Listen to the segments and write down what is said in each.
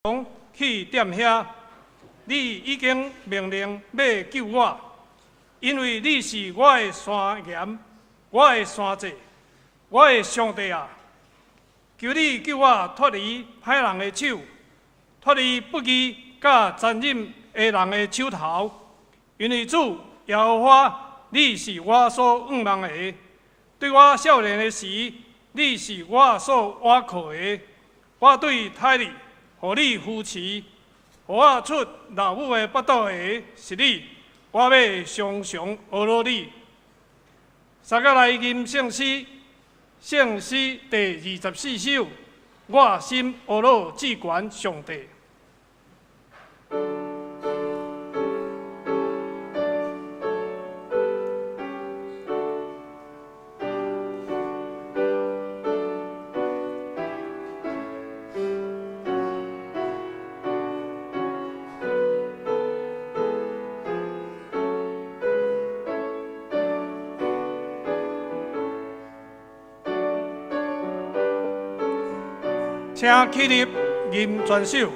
去踮遐，你已經命令欲救我，因為你是我的山岩，我的山寨，我的上帝啊！求你救我脫離歹人的手，脫離不義佮殘忍的人的手頭，因為主耶和華，你是我所仰望的。對我少年的時，你是我所倚靠的。我對胎裡，予你扶持，予我出老母的腹肚的是你，我欲常常阿羅你。三個來吟聖詩，聖詩第24首，我心阿羅至懸上帝。請起立，吟全首。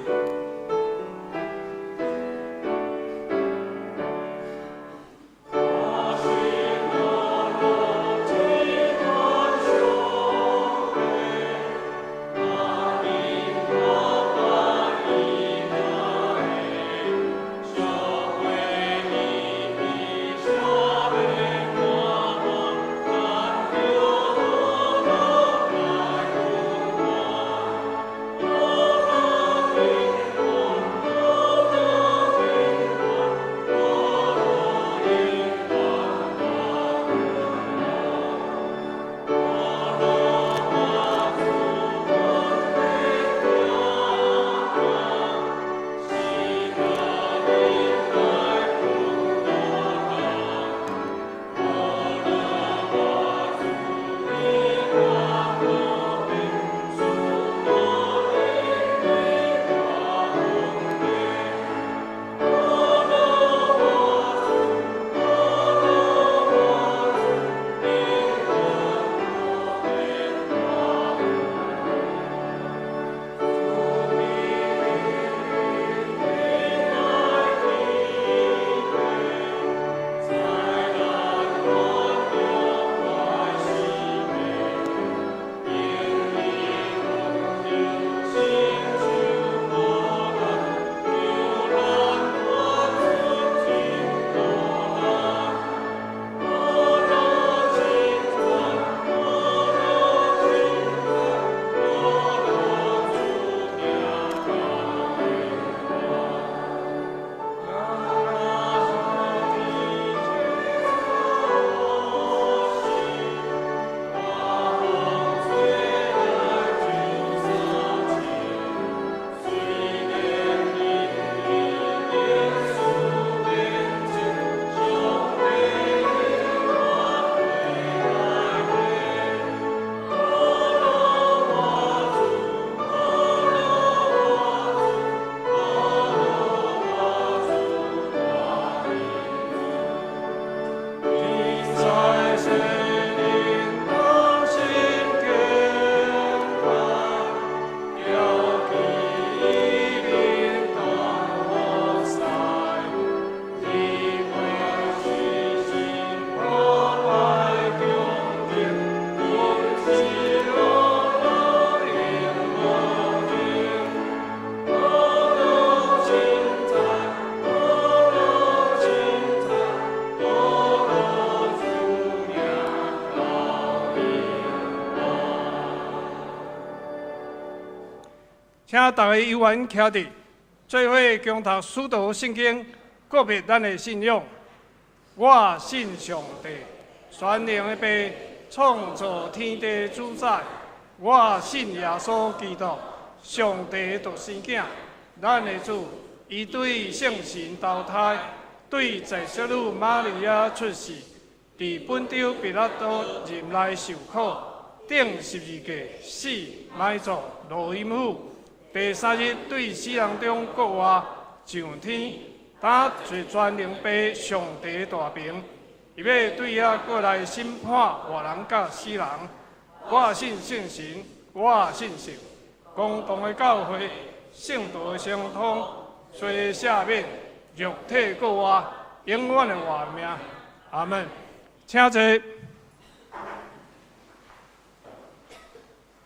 請大家有緣徛佇，做伙共讀使徒聖經，告別咱的信仰。我信上帝，全能的父，創造天地主宰。我信耶穌基督，上帝的獨生囝，咱的主。伊對聖神投胎，對在聖女瑪利亞出世，佇本丟彼拉多任內受苦，釘十字架，死，埋葬，落陰府。第三日對死人中復活，上天，擔坐全能父上帝大爿，伊欲對遐閣來審判活人佮死人。我信聖神，我信聖公同的教會，聖道的神通，罪赦免，肉體復活，永遠的活命。阿門。請坐。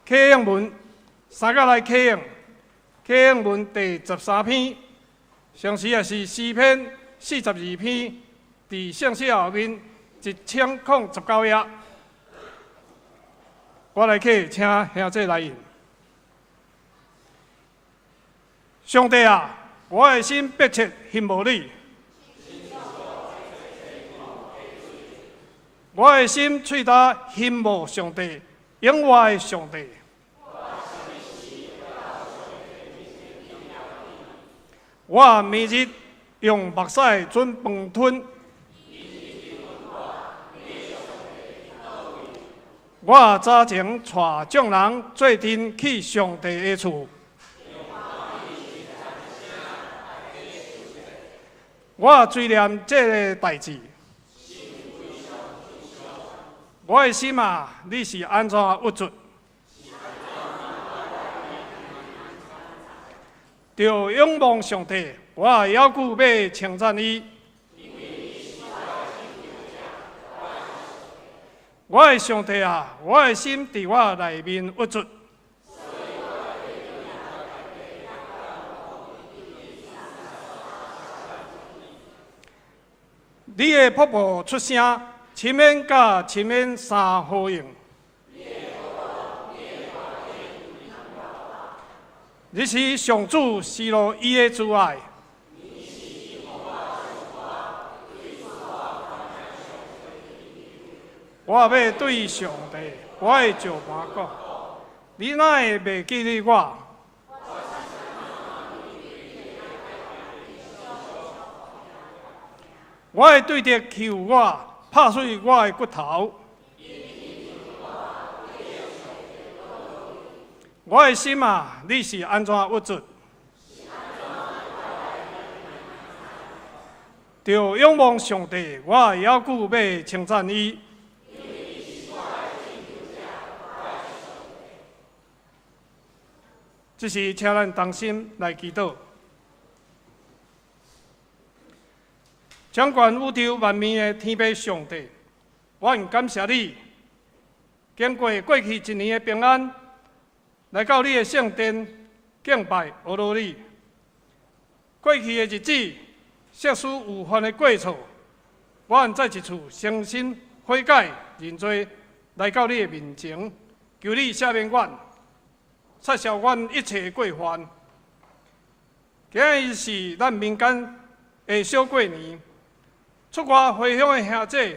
啟應文，三甲來啟應。啟應文第13篇，同時也是詩篇42篇，佇聖書後面1019頁。我來啟，請兄弟來印。上帝啊，我的心迫切希望你，我的心喙焦希望上帝，永活的上帝。我明日用目屎準飯吞。我早前帶眾人做陣去上帝的厝。我追念這个代誌。我的心啊，你是按怎鬱卒？著仰望上帝，我猶閣欲稱讚伊。我的上帝啊，我的心佇我內面鬱卒。你的瀑布出聲，深淵佮深淵相呼應。你是上主施落伊的慈愛。我欲對上帝，我的石磐講，你哪會袂記得我？我的對敵欺負我，拍碎我的骨頭。我的心啊，你是按怎鬱卒？著仰望上帝，我猶閣欲稱讚伊。這時，請咱同心來祈禱。掌管宇宙萬物的天父上帝，我很感謝你，經過過去一年的平安，來到你的聖殿敬拜阿羅你。過去的日子，即使有犯的過錯，我再一次誠心悔改認罪，來到你的面前，求你赦免阮，擦消阮一切的過犯。今日是咱民間的小過年，出外回鄉的兄弟，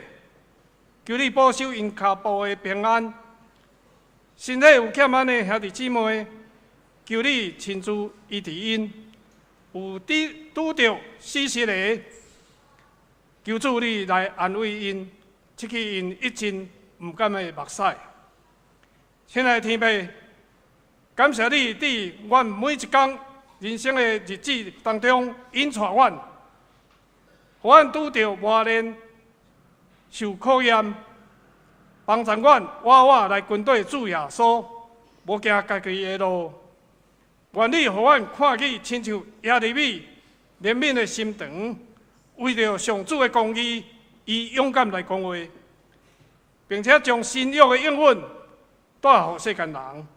求你保守𪜶跤步的平安。身體有欠安的兄弟姊妹，求你親自醫治𪜶。有拄著死屍的，求主你來安慰𪜶，拭去𪜶一陣毋甘的目屎。親愛的天父，感謝你佇阮每一工人生的日子當中引帶阮，予阮拄著磨練、受考驗，幫助阮活活來跟綴主耶穌，無行家己的路。願你予阮看見親像耶利米憐憫的心腸，為著上主的公義，伊勇敢來講話，並且將新約的應允帶予世間人。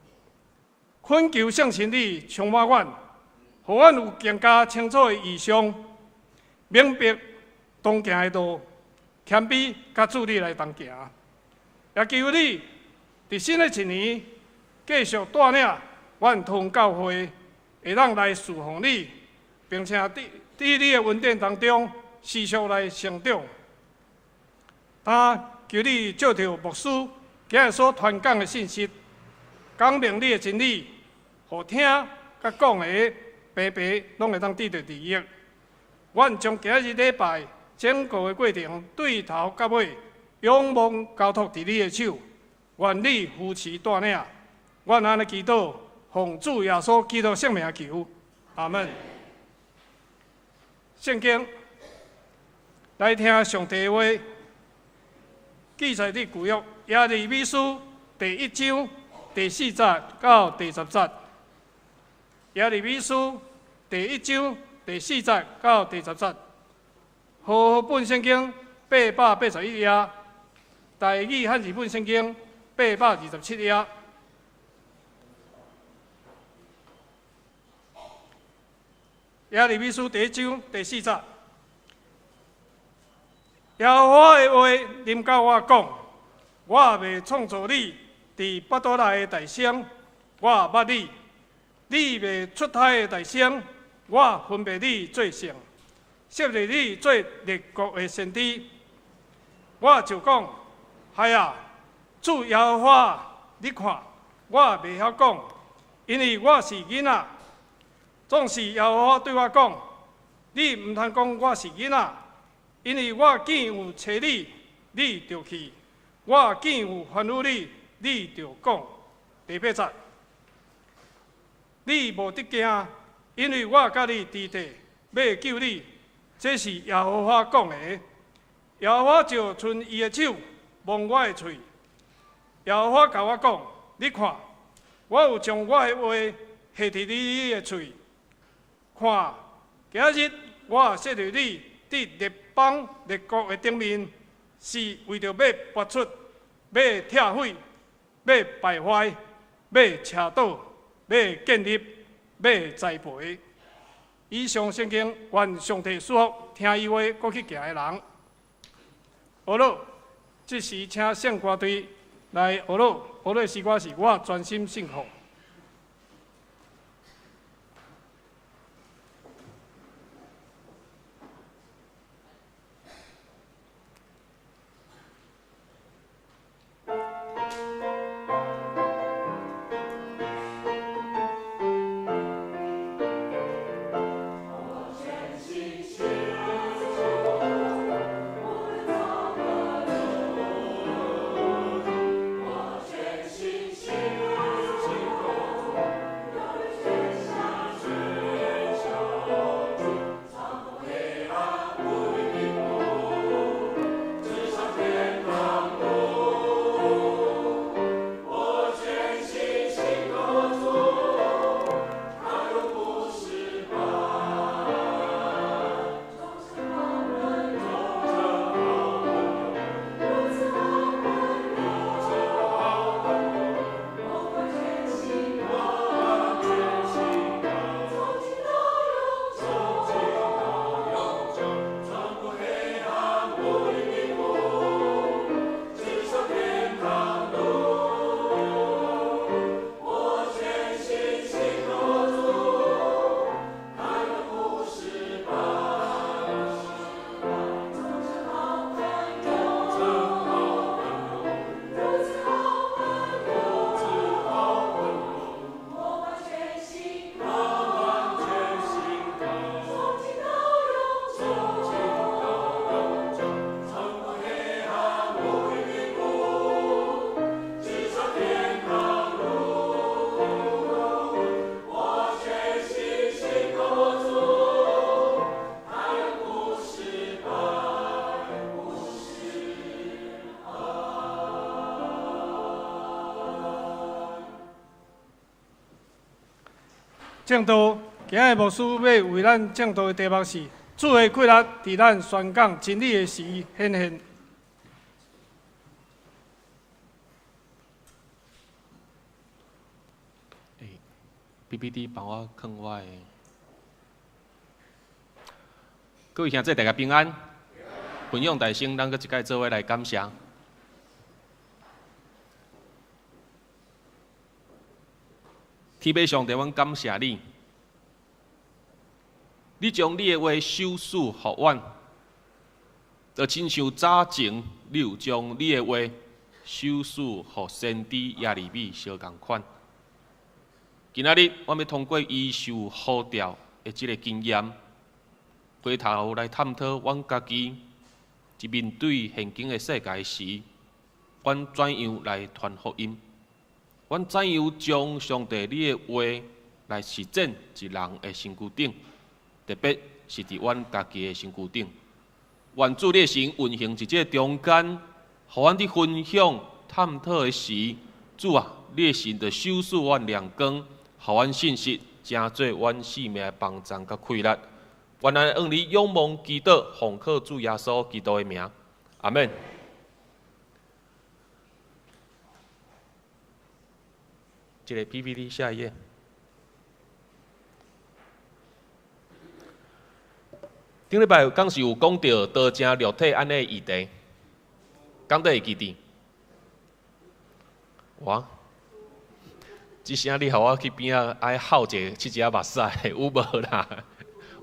懇求聖神你充滿阮，予阮有更加清楚的異象，明白同行的路，謙卑佮主你來同行。也求你佇新的一年繼續帶領阮桃園教會，會當來侍奉你，並且佇你的恩典當中持續來成長。他求你借著牧師今日所傳講的信息，講明你的真理，予聽佮講的白白攏會當得著利益。阮將今日禮拜整個的過程對頭到尾，仰望交託佇你的手，願你扶持帶領。阮按呢祈禱，奉主耶穌基督聖名求，阿門。聖經來聽上帝話，記載佇舊約耶利米書第1章第4節到第10節。耶利米书第一章第四節到第十節，和合本聖經881頁，台語漢字本聖經827頁。耶利米書第一章第四節，耶和華的話臨到我講：我未創造你，佇腹肚內的大聲，我捌你；你未出胎的大聲，我分別你做聖，設立你做列國的先知。我就講：孩啊，主耶和華，你看，我袂曉講，因為我是囡仔。總是耶和華對我講：你毋通講我是囡仔，因為我見有差你，你就去；我見有吩咐你，你就講。第八節，你無得驚，因為我佮你佇地，欲救你。這是耶和華講的。耶和華就伸伊的手摸我的喙。耶和華共我講：你看，我有將我的話下佇你的喙。看，今日我設立你佇列邦列國的頂面，是為著欲拔出、欲拆毀、欲敗壞、欲斜倒、欲建立、欲栽培。以上聖經，願上帝賜福聽伊話閣去行的人。學樂，這時請聖歌隊來學樂。學樂的詩歌是我專心信靠。證道，今日牧師欲為咱證道的題目是：主的氣力佇咱宣講真理的時顯現。 PPT 幫我囥我的。各位兄弟，大家平安。分享大聲，咱閣一擺做伙來感謝。天父上帝，阮感謝你，你將你的話賞賜予阮，就親像早前你有將你的話賞賜予先知耶利米相仝款。今仔日，阮欲通過伊受呼召的這个經驗，回頭來探討阮家己，佇面對現今的世界時，阮怎樣來傳福音？阮怎樣將上帝你的話來實踐佇人的身軀頂，特別是佇阮家己的身軀頂。願主你的神運行佇這个中間，予阮佇分享探討的時，主啊，你的神就賞賜阮亮光，予阮信息成做阮性命的幫贊佮氣力。願咱向你仰望祈禱，奉靠主耶穌基督的名，阿們。這个 PPT 下一頁。頂禮拜敢是有講著道成肉體按呢議題，敢閣會記得？哇！這聲你予我去邊仔愛哭一下，拭一下目屎，有無啦？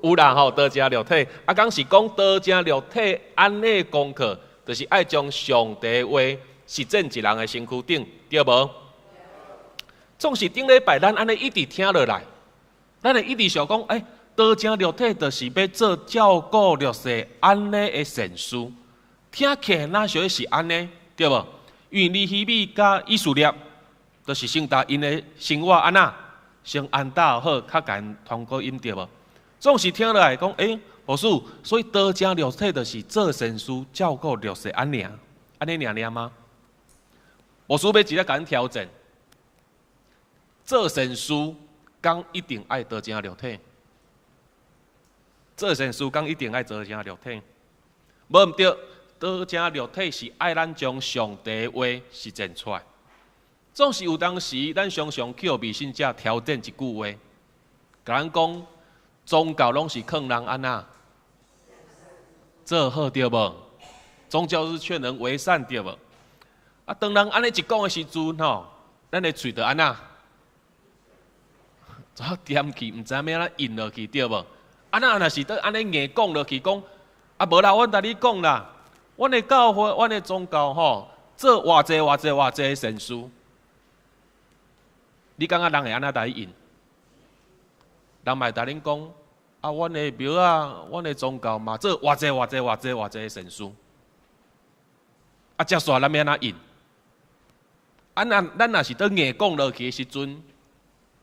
有啦吼，道成肉體。啊，敢是講道成肉體按呢功課，就是愛將上帝話實踐佇人的身軀頂，對無？總是頂禮拜咱按呢一直聽落來，咱會一直想講，欸，道成肉體就是欲做照顧弱勢按呢的善事，聽起來若像是按呢，對無？因為尼希米佮以斯帖，就是先踏𪜶的生活按怎，先安搭好，較共𪜶傳福音，對無？總是聽落來講，欸，牧師，所以道成肉體就是做善事，照顧弱勢按呢，按呢爾爾嗎？牧師欲直接共恁挑戰，做善事，敢一定愛道成肉體？做善事，敢一定愛道成肉體？無毋對，道成肉體是愛咱將上帝話實踐出來。總是有當時，咱常常去予迷信者挑戰一句話，共咱講宗教攏是勸人按怎做好對無？宗教是勸人為善對無？啊，當人按呢一講的時陣吼，咱的喙就按怎？怎恬去，毋知影欲按怎咽落去對無？啊，咱若是閣按呢硬講落去講，啊無啦，阮共你講啦，阮的教會，阮的宗教吼，做偌濟偌濟偌濟善事，你感覺人會按怎共你應？人嘛會共恁講，啊，阮的廟仔，阮的宗教嘛做偌濟偌濟偌濟偌濟善事，啊，接煞咱欲按怎應？啊，若咱若是閣硬講落去的時陣，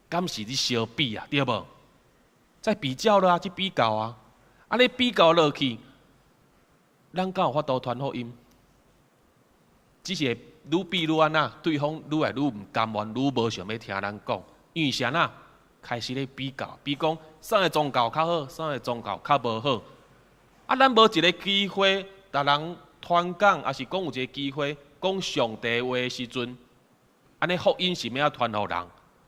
敢是咧相比啊，對無？再比較啦，去比較啊，按呢比較落去，咱敢有法度傳福音？只是會愈比愈按怎，對方愈來愈毋甘願，愈無想欲聽咱講，因為啥呢？開始咧比較，比講啥个宗教較好，啥个宗教較無好。啊，咱無一个機會，逐人傳講，抑是講有一个機會講上帝話的時陣，按呢福音是欲按怎傳予人，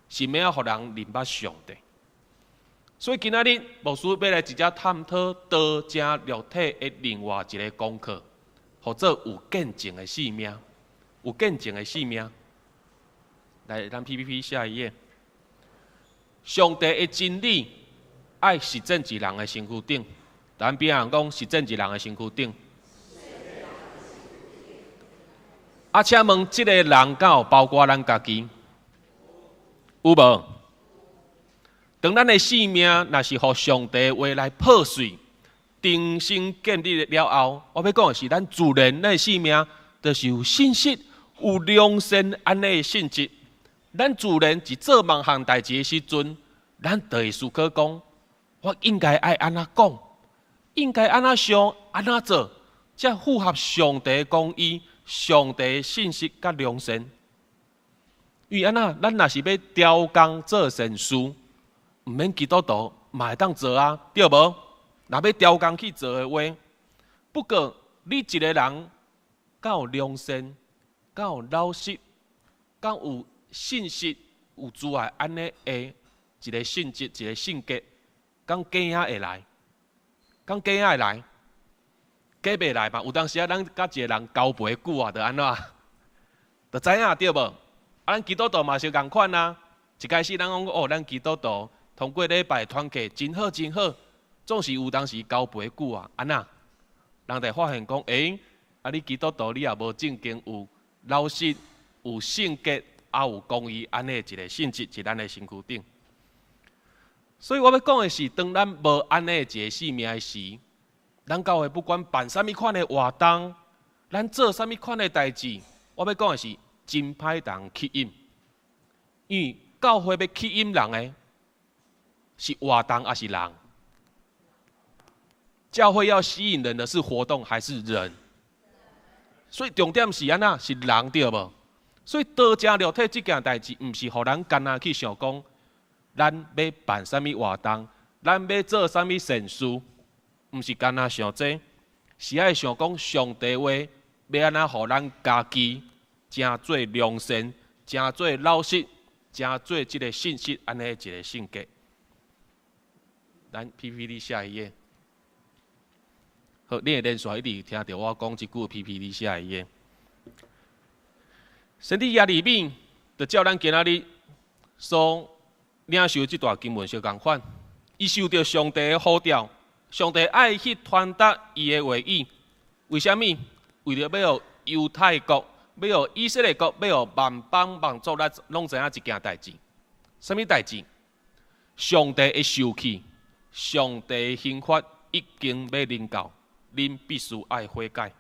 是欲按怎予人認捌上帝。所以今仔日牧師欲來直接探討道成肉體的另外一个功課，號做有見證的生命，有見證的生命。來，咱 PPT 下一頁。上帝的真理愛實踐佇人的身軀頂，咱邊人講實踐佇人的身軀頂。啊，請問這个人敢有包括咱家己？有無？當咱的生命若是予上帝話來破碎、重新建立了後，我欲講的是，咱自然咱的生命就是有信實、有良善按呢的性質。咱自然佇做某項代誌的時陣，咱就會思考講：我應該愛按怎講，應該按怎想、按怎做，才符合上帝公義、上帝信實佮良善。因為按怎，咱若是欲刁工做善事，毋免基督徒嘛會當做啊，對無？若欲刁工去做的話，不過你一个人敢有良善，敢有老實，敢有信實，有慈愛按呢的一个性質，一个性格，敢假仔會來？敢假仔會來？假袂來嘛？有當時啊，咱佮一个人交陪久啊，就按怎？就知影對無？啊，咱基督徒嘛是仝款啊。一開始咱講哦，咱基督徒通過禮拜團契真好真好，總是有當時交陪久啊，按怎？人就發現講，欸，啊你基督徒你也無正經有老實、有性格、啊有公義按呢一个性質，佇咱的身軀頂。所以我欲講的是，當咱無按呢一个生命的時，咱教會不管辦啥物款的活動，咱做啥物款的代誌，我欲講的是真歹人吸引，因為教會欲吸引人的，是活動抑是人？教會要吸引人的是活動還是人？所以重點是按怎？是人對無？所以道成肉體這件代誌，毋是予人干焦去想講，咱欲辦啥物活動，咱欲做啥物善事，毋是干焦想這，是愛想講上帝話欲按怎予咱家己成做良善，成做老實，成做這个信實按呢一个性格。咱 PPT 下一頁。好，你會連續一直聽著我講這句 PPT 下一頁。先知耶利米就照咱今仔日所領受這段經文相仝款，伊受著上帝的呼召，上帝愛去傳達伊的話語。為啥物？為著欲予猶太國，欲予以色列國，欲予萬邦萬族來攏知影一件代誌。啥物代誌？上帝的受氣，上帝的刑罰已經欲臨到，恁必須愛悔改。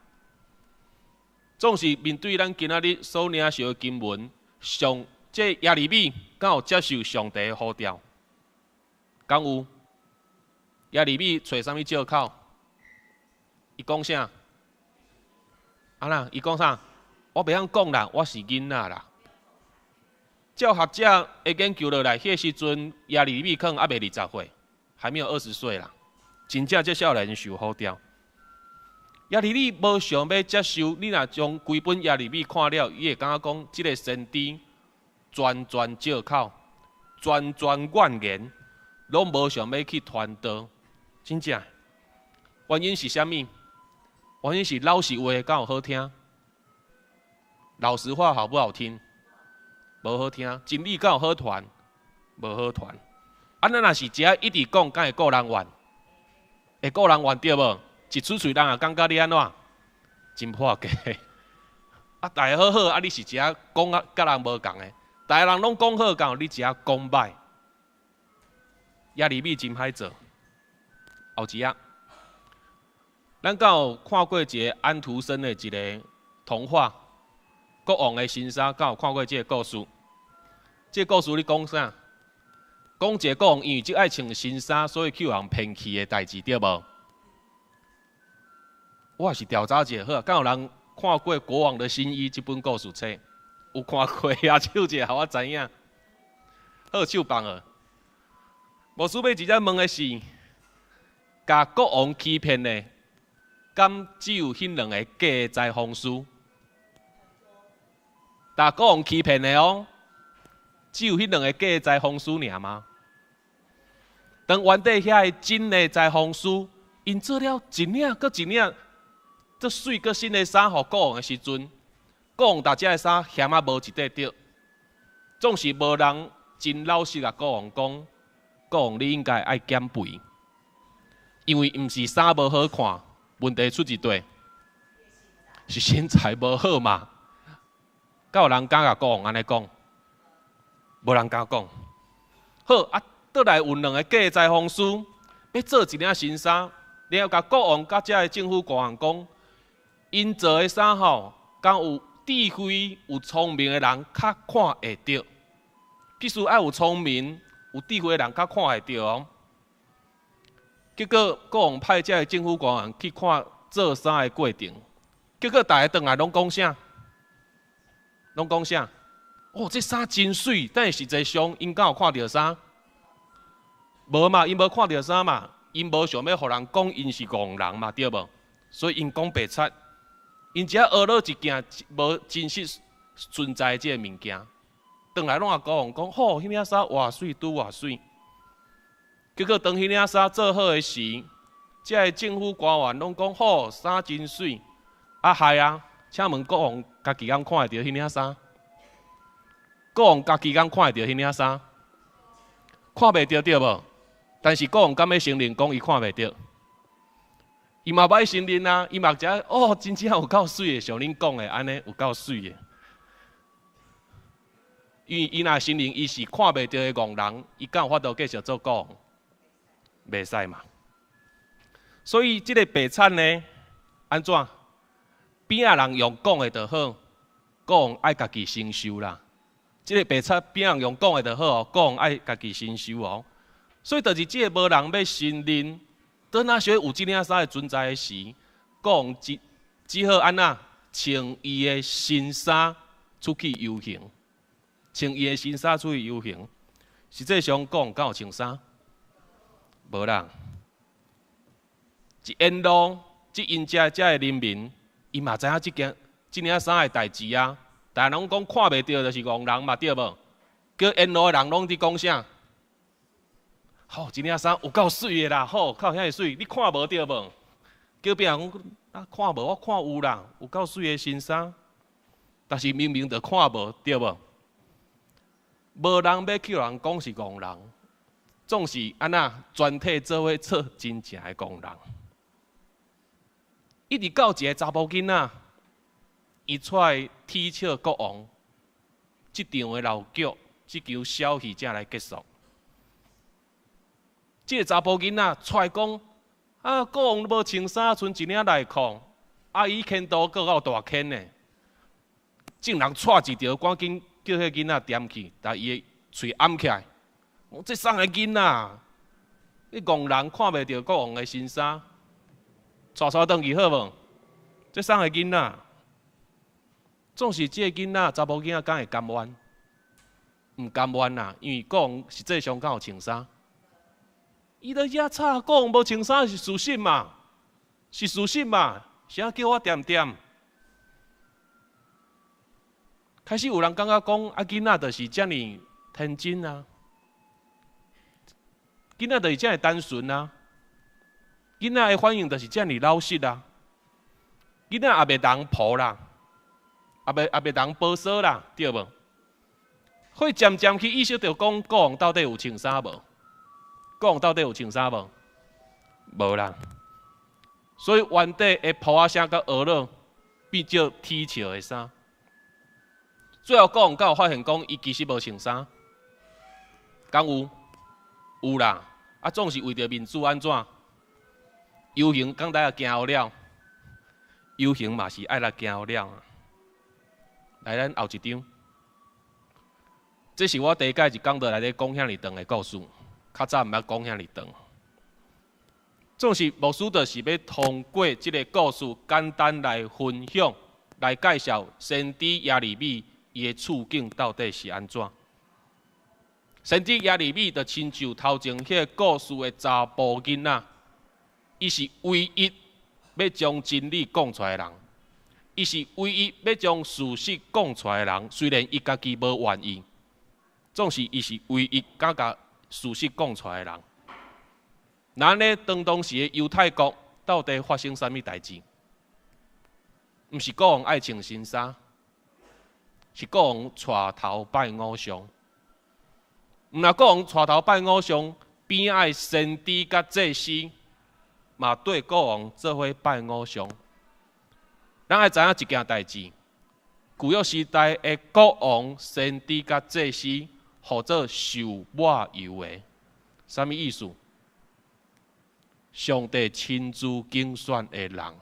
總是面對咱今仔日所領受的經文，上這耶利米敢有接受上帝的呼召？敢有？耶利米揣啥物借口？伊講啥？啊啦，伊講啥？我袂曉講啦，我是囡仔啦。照學者的研究落來，彼時陣耶利米可能猶未20歲，還沒有20歲啦。真正這少年受呼召。耶利米無想欲接受，你若將規本耶利米看了，伊會感覺講，這个先知全全借口，全全怨言，攏無想欲去傳道。真正，原因是啥物？原因是老實話敢有好聽？老實話好不好聽？無好聽。真理敢有好傳？無好傳。啊，咱若是遮一直講，敢會顧人怨？會顧人怨對無？一出喙人也感覺你按怎？真破格。啊，逐家好好，啊，你是遮講啊，佮人無仝的。逐家人攏講好，敢有你遮講歹？耶利米真歹做。後一頁，咱敢有看過一个安徒生的一个童話《國王的新衫》？敢有看過這个故事？這个故事咧講啥？講一个國王因為足愛穿新衫，所以去予人騙去的代誌，對無？我也是調查者，好啊，敢有人看過《國王的新衣》這本故事冊？有看過啊？手一下，予我知影。好，手放落。牧師欲直接問的是，共國王欺騙的，敢只有彼兩个假的裁縫師？共國王欺騙的哦，只有彼兩个假的裁縫師爾嗎？當原底遐个真的裁縫師，𪜶做了一領閣一領，足媠閣新的衫予國王的時陣，國王逐隻的衫嫌仔無一塊著，總是無人真老實共國王講，國王你應該愛減肥，因為毋是衫無好看，問題出佇佗，是身材無好嘛。敢有人敢共國王按呢講？無人敢講。好啊，倒來有兩个假裁縫師，欲做一領新衫，然後共國王佮遮个政府官員講，𪜶做的衫吼，敢有智慧、有聰明的人較看會著。必須愛有聰明、有智慧的人較看會著哦。結果國王派遮个政府官員去看做衫的過程，結果逐家轉來攏講啥？攏講啥？哦，這衫真媠，但是實際上𪜶敢有看著衫？無嘛，𪜶無看著衫嘛，𪜶無想欲予人講𪜶是戇人嘛，對無？所以𪜶講白賊，𪜶只學了一件無真實存在這个物件，轉來攏共國王講，吼，彼領衫偌媠，拄偌媠。結果當彼領衫做好的時，這个政府官員攏講，吼，衫真媠。啊係啊，請問國王家己敢看會著彼領衫？國王家己敢看會著彼領衫？看袂著對無？但是國王敢欲承認講伊看袂著？伊嘛無愛承認啊！伊嘛知哦，真正有夠媠的，像恁講的按呢有夠媠的。因為伊若承認伊是看袂著的戇人，伊敢有法度繼續做國王？袂使嘛。所以這个白賊呢，按怎？邊仔人用講的就好，國王愛家己承受啦。這个白賊邊仔人用講的就好哦，國王愛家己承受哦。所以就是這个無人欲承認，當那時有這領衫的存在的時，國王只好按怎穿伊的新衫出去遊行，穿伊的新衫出去遊行。實際上講，敢有穿衫？無啦。一沿路，這𪜶遮遮的人民，伊嘛知影這件這領衫的代誌啊。但攏講看袂著，就是戇人嘛，對無？叫沿路的人攏佇講啥？吼，這領衫有夠媠的啦！吼，靠遐爾媠，你看無對無？隔壁人講啊，看無，我看有啦，有夠媠的新衫。但是明明就看無，對無？無人欲去予人講是戇人，總是按怎全體做伙做真正的戇人。一直到一个查埔囡仔，伊出來恥笑國王，這場的鬧劇，這場小戲才來結束。這个查埔囡仔出來講：啊，國王無穿衫，賰一領內褲，啊，伊牽刀閣夠大牽的。眾人掣一著，趕緊叫彼个囡仔踮去，共伊的喙掩起來。講這啥个囡仔？你戇人看袂著國王的新衫，帶帶轉去好無？這啥個囡仔？總是這個囡仔，查某囡仔敢會甘願？毋甘願啦，因為國王實際上敢有穿衫。伊咧遐吵，國王無穿衫是事實嘛？是事實嘛？啥叫我恬恬？開始有人感覺講，啊，囡仔就是遮爾天真啊，囡仔就是遮爾單純啊，囡仔的反應就是遮爾老實啊，囡仔也袂當唬啦，也袂當保守啦，對無？會漸漸去意識著講，國王到底有穿衫無？國王到底有穿衫無？無啦。所以原底的袍仔衫佮襖褸變做恥笑的衫。最後國王敢有發現講，伊其實無穿衫，敢有？有啦。啊，總是為著面子按怎？遊行講來也驚了，遊行嘛是愛來驚了。來，咱後一張。這是我第一擺一講道內底講遐爾長的故事，較早毋捌講遐爾長。總是牧師就是欲通過這个故事，簡單來分享、來介紹先知耶利米伊的處境到底是按怎。先知耶利米就親像頭前彼个故事的查埔囡仔，伊是唯一欲將真理講出來的人，伊是唯一欲將事實講出來的人。雖然伊家己無願意，總是伊是唯一敢共事實講出來的人。那按呢，當當時的猶太國到底發生啥物代誌？毋是國王愛穿新衫，是國王帶頭拜偶像。毋若國王帶頭拜偶像，邊仔的先知佮祭司嘛綴國王做伙拜偶像。咱愛知影一件代誌：舊約時代的國王、先知佮祭司，號做受抹油的，啥物意思？上帝親自揀選的人，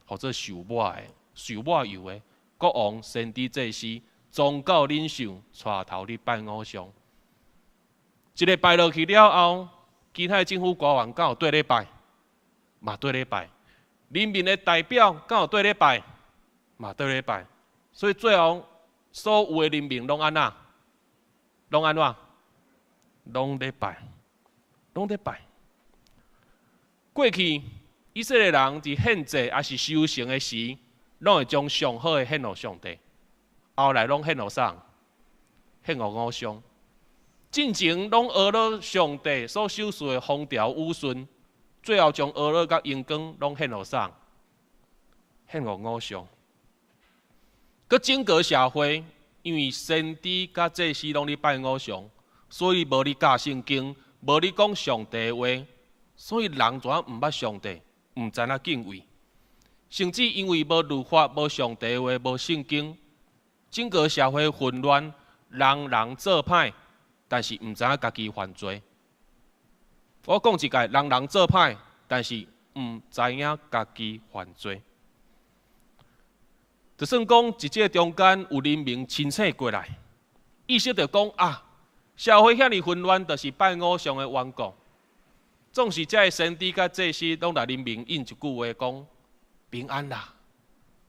號做受抹的、受抹油的國王、先知、祭司、宗教領袖，帶頭咧拜偶像。一个拜落去了後，其他的政府官員敢有綴咧拜？嘛綴咧拜。人民的代表敢有綴咧拜？嘛綴咧拜。所以最後，所有的人民攏按怎？攏按怎？攏咧拜，攏咧拜。過去以色列人佇獻祭抑是收成的時，攏會將上好的獻予上帝。後來攏獻予啥？獻予偶像。進前攏學了上帝所賞賜的風調雨順，最後將學了佮榮光攏獻予啥？獻予偶像。閣整個社會，因為先知佮祭司攏咧拜偶像，所以無咧教聖經，無咧講上帝話，所以人怎毋捌上帝，毋知影敬畏，甚至因為無律法、無上帝話、無聖經，整個社會混亂，人人做歹，但是毋知影家己犯罪。我講一擺，人人做歹，但是毋知影家己犯罪。就算講佇這中間有人民清醒過來，意識著講啊，社會遐爾混亂，就是拜偶像的緣故。總是這个先知佮祭司攏來人民應一句話講：平安啦，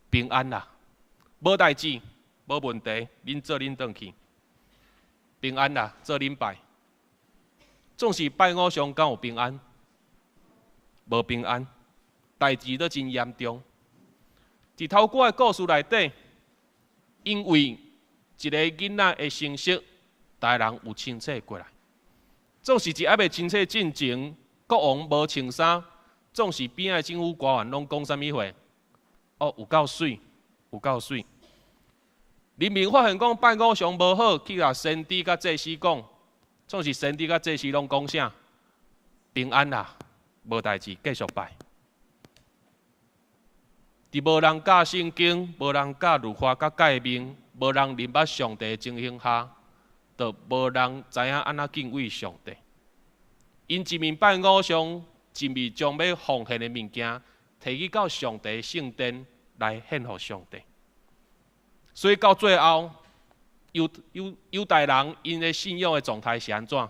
平安啦，無代誌，無問題，恁做恁轉去。平安啦，做恁拜。總是拜偶像敢有平安？無平安，代誌都真嚴重。佇頭拄的故事內底，因為一个囡仔的成績，逐个人有清醒過來。總是佇猶未清醒進前，國王無穿衫，總是邊仔的政府官員攏講啥物話？哦，有夠媠，有夠媠。人民發現講拜偶像無好，去共先知佮祭司講，總是先知佮祭司攏講啥？平安啦，無代誌，繼續拜。佇無人教聖經，無人教律法佮誡命，無人認捌上帝的情形下，就無人知影按怎敬畏上帝。𪜶一面拜偶像，一面將欲奉獻的物件提去到上帝聖殿來獻予上帝。所以到最後，猶猶猶太人𪜶的信仰的狀態是按怎？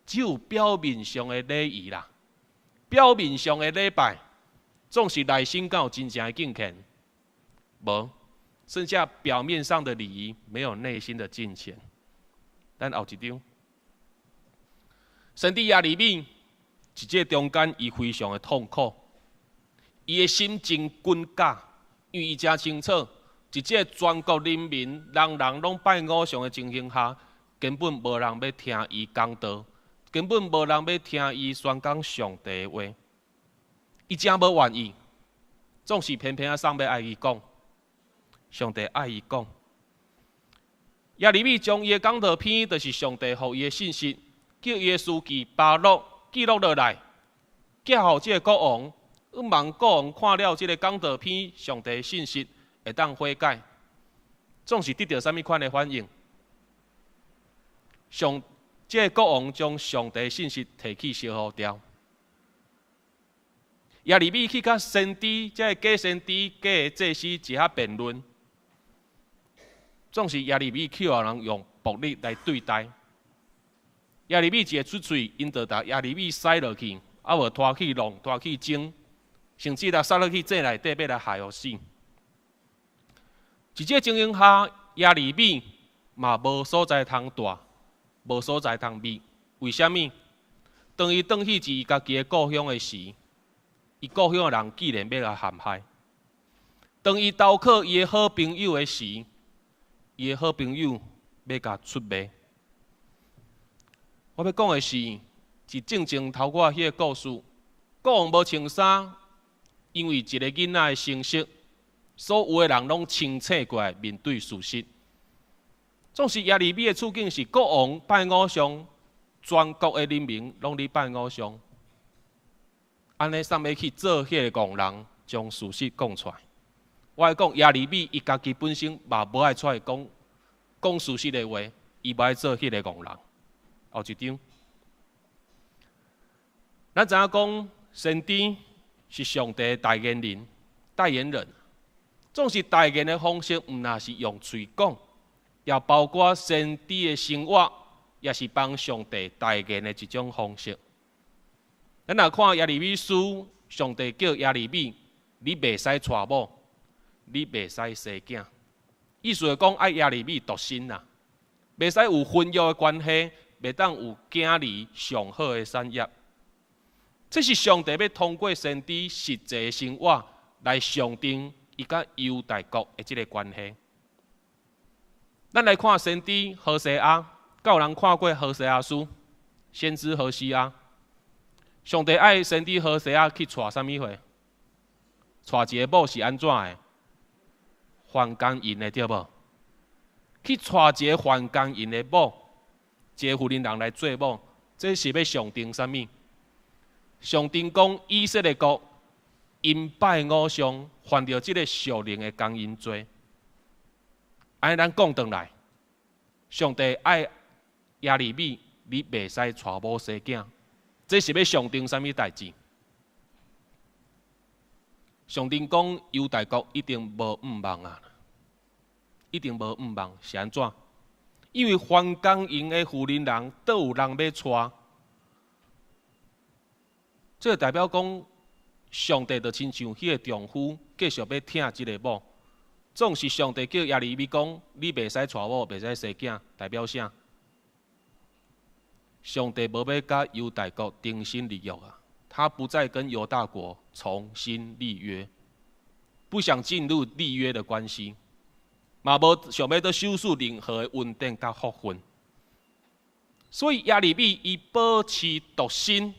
只有表面上的禮儀啦，表面上的禮拜，總是內心敢有真正的敬虔？無，剩下表面上的禮儀，沒有內心的敬虔。咱後一張，先知耶利米，佇這中間，伊非常的痛苦，伊的心真滾絞，因為伊誠清楚，佇這全國人民，人人攏拜偶像的情形下，根本無人欲聽伊講道，根本無人欲聽伊宣講上帝的話。伊誠無願意，總是偏偏啊送欲愛伊講，上帝愛伊講。耶利米將伊的講道篇，就是上帝予伊的信息，叫伊的書記巴錄記錄落來，寄予這个國王，向望國王看了這个講道篇，上帝的信息會當悔改。總是得著啥物款的反應？上這个國王將上帝信息提去燒予掉。耶利米去佮先知，這个假先知、假的祭司一下辯論，總是耶利米去予人用暴力來對待。耶利米一个出喙，𪜶就共耶利米屎落去，啊無拖去弄、拖去蒸，甚至來殺落去井內底，欲來害予死。佇這個情形下，耶利米嘛無所在通蹛，無所在通避。為啥物？當伊轉去伊家己的故鄉的時，伊故鄉的人竟然欲來陷害。當伊投靠伊的好朋友的時，伊的好朋友欲共出賣。我欲講的是，佇正前頭拄仔彼个故事，國王無穿衫，因為一个囡仔的成績，所有的人攏清醒過來面對事實。總是耶利米的處境是國王拜偶像，全國的人民攏佇拜偶像。按呢，送欲去做彼个戇人，將事實講出來。我愛講耶利米，伊家己本身嘛無愛出來講講事實的話，伊無愛做彼个戇人。後一張，咱知影講先知是上帝的代言人，代言人，總是代言的方式，毋若是用喙講，也包括先知的生活，也是幫上帝代言的一種方式。咱若看耶利米書，上帝叫耶利米，你袂使娶某，你袂使生囝，意思是講愛耶利米獨身啦，袂使有婚約的關係，袂當有囝兒上好的產業。這是上帝欲通過先知實際生活來象徵伊佮猶大國的這个關係。咱來看先知何西阿，敢有人看過何西阿書？先知何西阿，上帝愛先知何西阿去娶啥物貨？娶一个某是按怎的？犯姦淫的對無？去娶一個犯姦淫的某，一个婦人人來做某，這是欲象徵啥物？象徵講以色列國𪜶拜偶像，犯著這个屬靈的姦淫罪。按呢咱講轉來，上帝愛耶利米，你袂使娶某生囝，這是欲象徵啥物代誌？象徵講猶大國一定無向望啊，一定無向望，是按怎？因為犯姦淫的婦人人都有人欲娶，這個代表講上帝就親像彼個丈夫繼續欲疼這个某，總是上帝叫耶利米講，你袂使娶某，袂使生囝，代表啥？上帝無欲佮猶大國重新立約啊，他不再跟猶大國重新立約，不想進入立約的關係，嘛無想欲閣收取任何的恩典佮福分。所以耶利米伊保持獨身，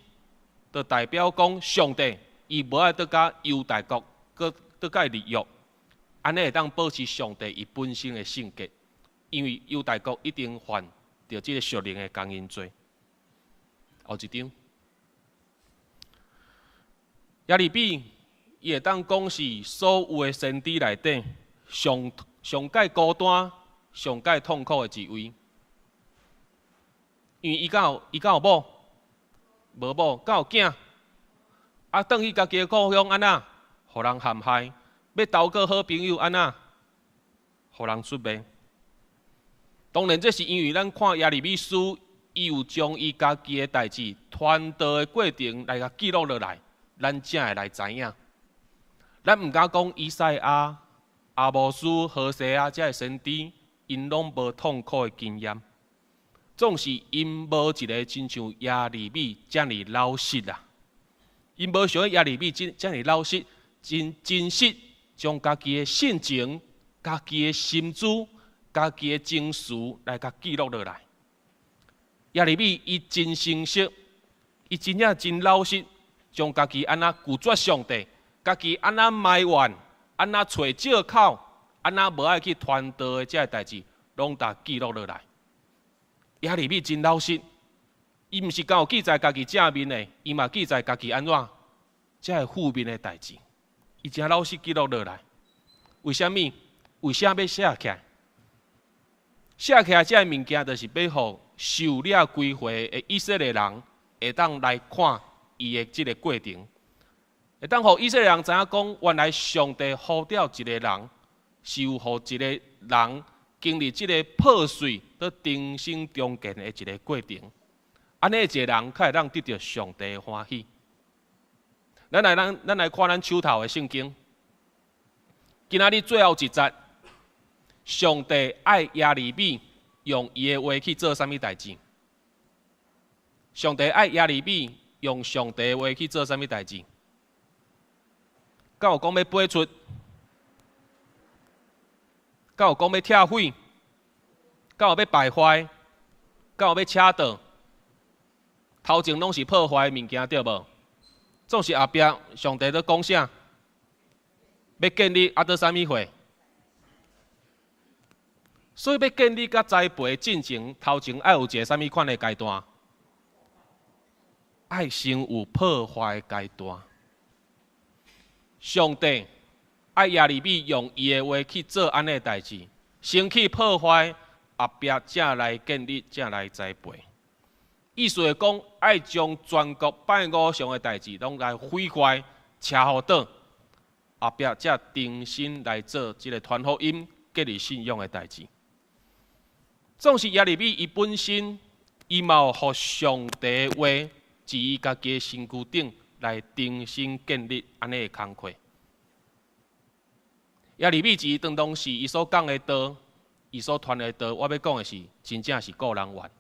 就代表講上帝伊無愛閣佮猶大國閣閣佮伊立約，按呢會當保持上帝伊本身的聖潔，因為猶大國一定犯著這個屬靈的姦淫罪。後一張，耶利米伊會當講是所有的先知內底上上蓋孤單、上蓋痛苦的一位，因為伊敢有伊敢有某？無某，敢有囝？啊，轉去家己的故鄉按怎？予人陷害，欲投靠好朋友按怎？予人出賣。當然，這是因為咱看耶利米書，伊有將伊家己的代誌傳道的過程來共記錄落來，咱才會來知影。咱毋敢講以賽亞、亞摩斯、何西阿這个先知，𪜶攏無痛苦的經驗，總是𪜶無一个親像耶利米遮爾老實啦。𪜶無像耶利米這遮爾老實，真真實將家己的性情、家己的心思、家己的情緒來共記錄落來。耶利米伊真誠實，伊真正真老實，將家己按怎拒絕上帝，家己按怎埋怨，按怎揣借口，按怎無愛去傳道的這个代誌，攏共記錄落來。耶利米真老實，伊毋是干有記載家己正面的，伊嘛記載家己按怎這个負面的代誌，伊誠老實記錄落來。為啥物？為啥欲寫起來？寫起來這个物件，就是欲予受掠歸回的以色列人會當來看伊的這个過程，會當予以色列人知影講，原來上帝呼召一个人，是有予一个人經歷這个破碎，閣重新重建的一个過程。按呢一个人，較會當得著上帝的歡喜。咱來看咱手頭的聖經，今仔日最後一節，上帝愛耶利米用伊的話去做啥物代誌？上帝愛耶利米用上帝的話去做啥物代誌？敢有講欲飛出？敢有講欲拆毀？敢有欲敗壞？敢有欲扯斷？頭前攏是破壞的物件，對無？總是後壁上帝咧講啥？欲建立啊，閣啥物貨？所以欲建立佮栽培進前，頭前愛有一个啥物款的階段？愛先有破壞的階段。上帝愛耶利米用伊的話去做按呢代誌，先去破壞，後壁才來建立，才來栽培。意思是講，愛將全國拜偶像的代誌攏來毀壞、拆予倒，後壁才重新來做這个傳福音、建立信仰的代誌。總是耶利米伊本身，伊嘛有予上帝的話，佇伊家己的身軀頂來重新建立按呢的工課。耶利米佇當當時伊所講的道，伊所傳的道，我欲講的是，真正是顧人怨。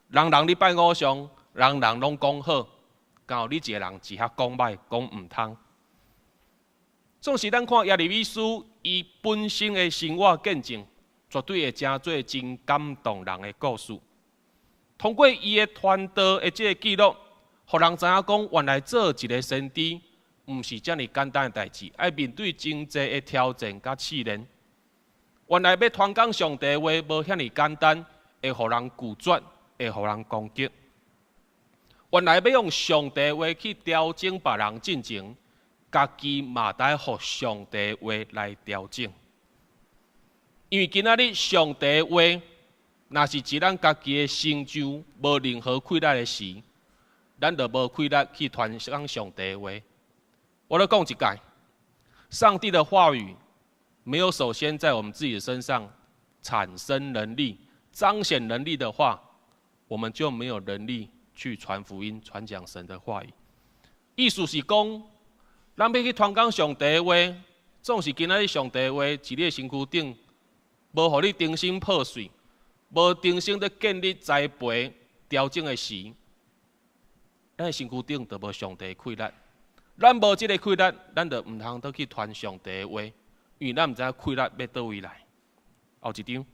人人咧拜偶像，人人攏講好，敢有你一个人只曉講歹、講毋通。總是咱看耶利米書，伊本身的生活見證，絕對會成做真感動人的故事。通過伊的傳道的這个記錄，予人知影講，原來做一个先知，毋是遮爾簡單的代誌，愛面對真濟的挑戰佮試煉。原來欲傳講上帝的話，無遐爾簡單，會予人拒絕，會予人攻擊。原來欲用上帝話去調整別人進前，家己嘛得予上帝話來調整。因為今仔日上帝話，若是佇咱家己的身上無任何氣力的時，咱就無氣力去傳講上帝話。我咧講一擺，上帝的話語沒有首先在我們自己的身上產生能力、彰顯能力的話，我們就沒有能力去傳福音、傳講神的話語。意思是講，咱欲去傳講上帝的話，總是今仔日上帝的話，佇你的身軀頂，無予你重新破碎，無重新咧建立栽培，調整的時，咱的身軀頂就無上帝的氣力。咱無這个氣力，咱就毋通倒去傳上帝的話，因為咱毋知影氣力欲佗位來。後一張。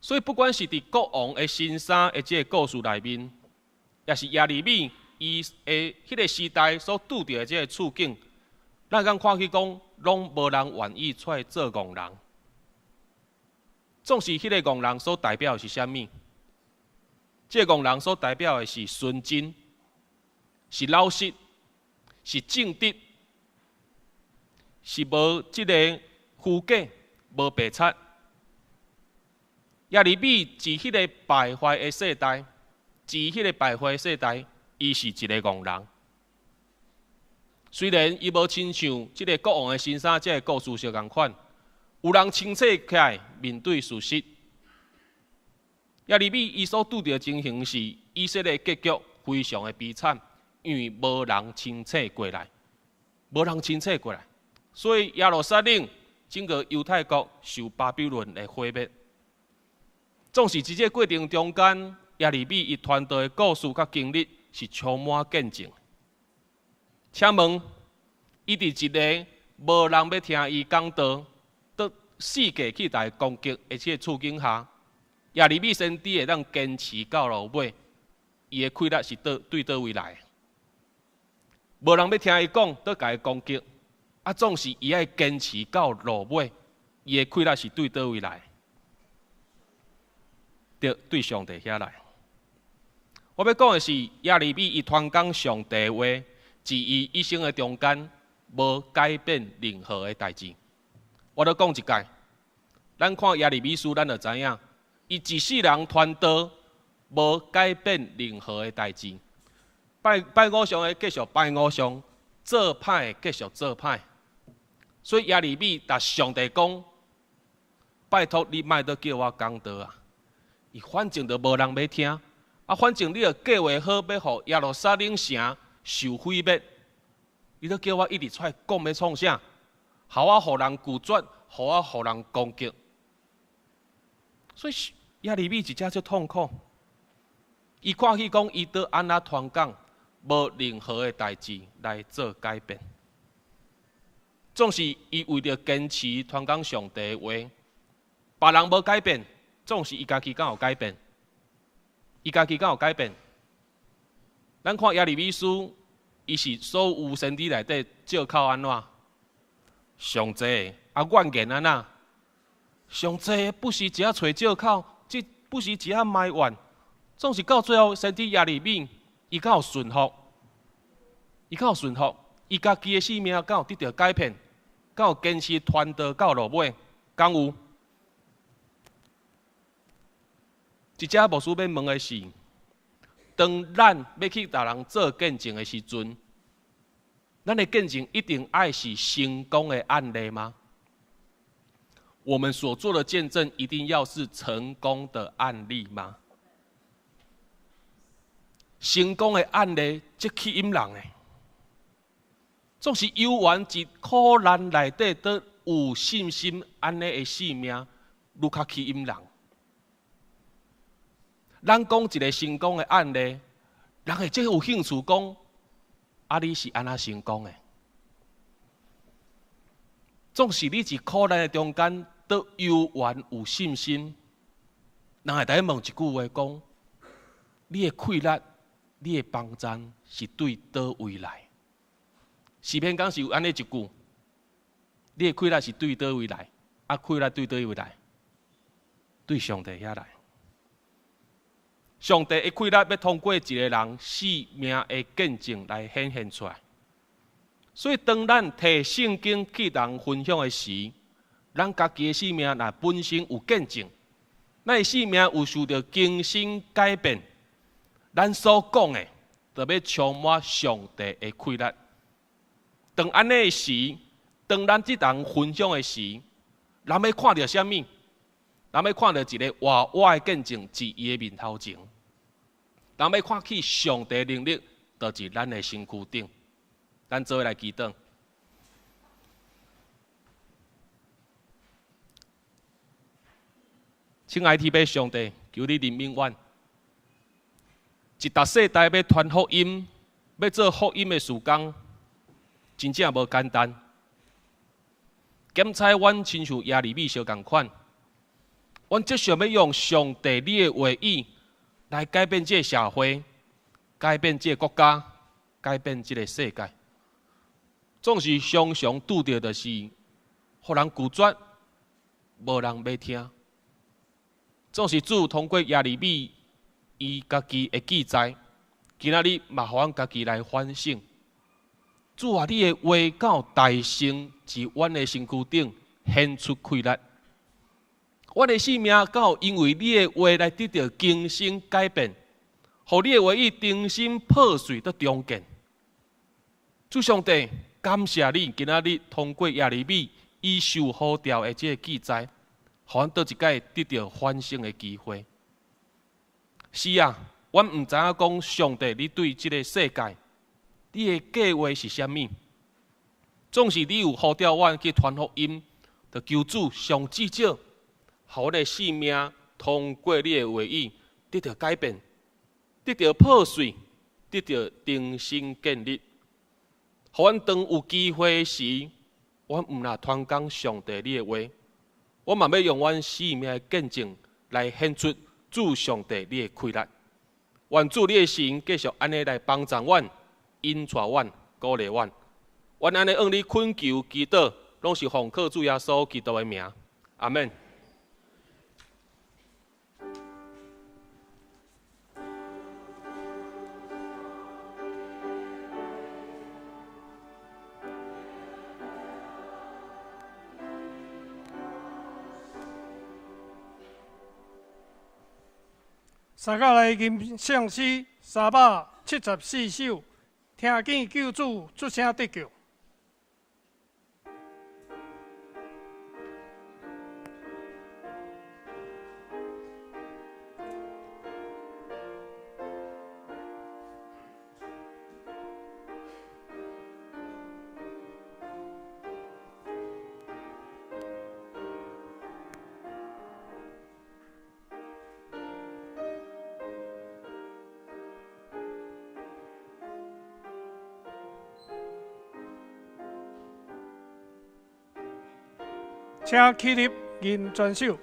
所以不管是佇國王的新衫的這个故事內面，抑是耶利米伊的彼个時代所拄著的這个處境，咱會當看去講，攏無人願意出來做戇人。總是彼个戇人所代表的是啥物？這个戇人所代表的是純真，是老實，是正直，是無這个虛假、無白賊。耶利米佇彼个敗壞的世代，佇彼个敗壞的世代，伊是一个戇人。雖然伊無親像這个國王的新衫這个故事相仝款，有人清醒起來面對事實。耶利米伊所拄著的情形是以色列結局非常的悲慘，因為無人清醒過來，無人清醒過來，所以耶路撒冷整個猶太國受巴比倫的毀滅。總是佇這個過程中間，耶利米伊傳道的故事佮經歷是充滿見證。請問，伊佇一个無人欲聽伊講道，閣四界去共伊攻擊的這个處境下，耶利米先知會當堅持到落尾，伊的氣力是佗對佗位來？無人欲聽伊講，閣共伊攻擊，啊，總是伊愛堅持到落尾，伊的氣力是對佗位來？對，對上帝遐來。我欲講的是，耶利米伊傳講上帝話，佇伊一生的中間，無改變任何的代誌。我閣講一擺，咱看耶利米書，咱就知影，伊一世人傳道，無改變任何的代誌。拜拜偶像的繼續拜偶像，做歹的繼續做歹。所以耶利米共上帝講：拜託你莫閣叫我講道啊！伊反正就無人欲聽，啊，反正你著計劃好欲予耶路撒冷城受毀滅，你閣叫我一直出來講欲創啥？予我予人拒絕，予我予人攻擊。所以耶利米一遮足痛苦。伊看去講，伊閣按怎傳講，無任何的代誌來做改變。總是伊為著堅持傳講上帝的話，別人無改變。總是伊家己敢有改變？伊家己敢有改變？咱看耶利米書，伊是所有先知內底借口按怎？上濟啊，怨言按怎？上濟不時一下揣借口，這不時一下埋怨，總是到最後，先知耶利米，伊敢有順服？伊敢有順服？伊家己的性命敢有得著改變？敢有堅持傳道到落尾？敢有？這遮牧師欲問的是：當咱欲去共人做見證的時陣，咱的見證一定愛是成功的案例嗎？我們所做的見證一定要是成功的案例嗎？成功的案例足吸引人的，總是猶原佇苦難內底閣有信心，按呢的生命，愈較吸引人。咱講一个成功的案例，人會足有興趣講，啊，你是按怎成功的？總是你佇苦難的中間，閣猶原有信心，人會共你問一句話講：你的氣力、你的幫贊是對佗位來？詩篇敢是有按呢一句？你的氣力是對佗位來？啊，氣力對佗位來？對上帝遐來。上帝的氣力欲通過一个人生命的見證來顯現出來。所以，當咱提聖經去人分享的時，咱家己的生命若本身有見證，咱的生命有受著更新改變，咱所講的，就欲充滿上帝的氣力。當按呢的時，當咱這人分享的時，人欲看著啥物？人欲看著一个活活的見證佇伊的面頭前，人欲看見上帝能力，就佇咱的身軀頂。咱做伙來祈禱。親愛的天父上帝，求你憐憫阮。一沓世代欲傳福音，欲做福音的事工，真正無簡單。檢採阮親像耶利米相仝款，阮只想欲用上帝你的話語來改變這个社會，改變這個國家，改變這个世界。總是常常拄著就是予人拒絕，無人欲聽。總是主通過耶利米伊家己的記載，今仔日嘛予阮家己來反省。主啊，你的話敢有大成佇阮的身軀頂顯出氣力？阮的生命敢有因為你的話來得著更新改變，予你的話語重新破碎閣重建？主上帝，感謝你今仔日通過耶利米伊受呼召的這个記載，予阮倒一擺得著反省的機會。是啊，阮毋知影講上帝你對這个世界，你的計劃是啥物？總是你有呼召阮去傳福音，就求主上至少，予阮的生命通過你的話語得著改變，得著破碎，得著重新建立。予阮當有機會時，阮毋若傳講上帝你的話，我嘛欲用阮生命的見證來顯出主上帝你的氣力。願主你的神繼續按呢來幫助阮、引帶阮、鼓勵阮。阮按呢向你懇求祈禱，攏是奉靠主耶穌基督的名。阿們。三甲來吟聖詩374首，聽見救主出聲得救。請起立，吟全首。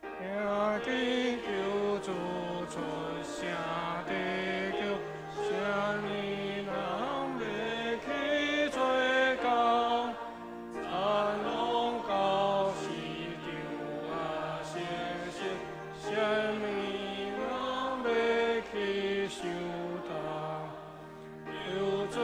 聽見救主出聲得救，啥物人欲去做工？咱攏到市場啊，熟悉，啥物人欲去相同？求主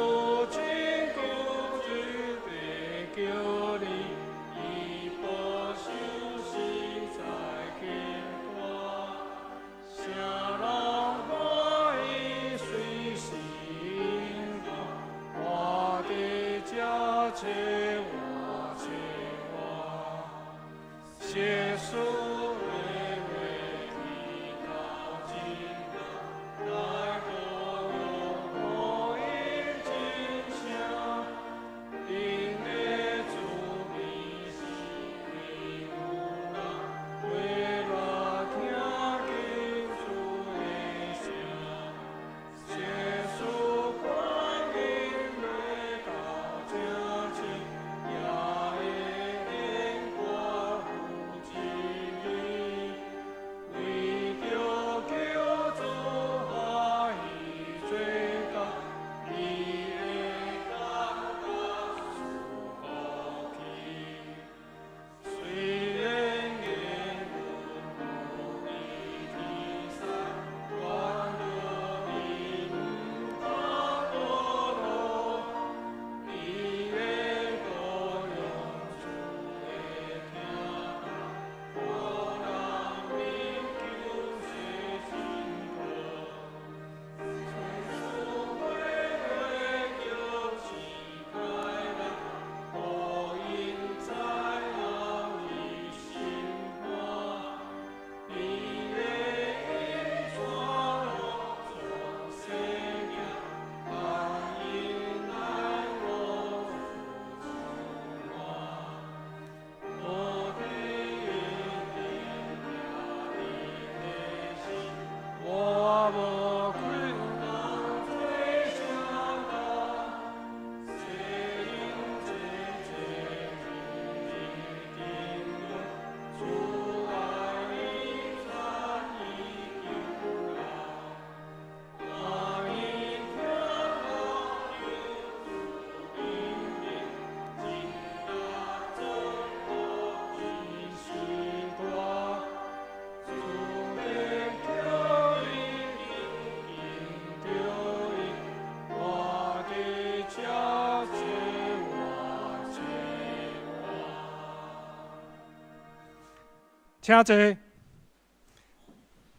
請坐。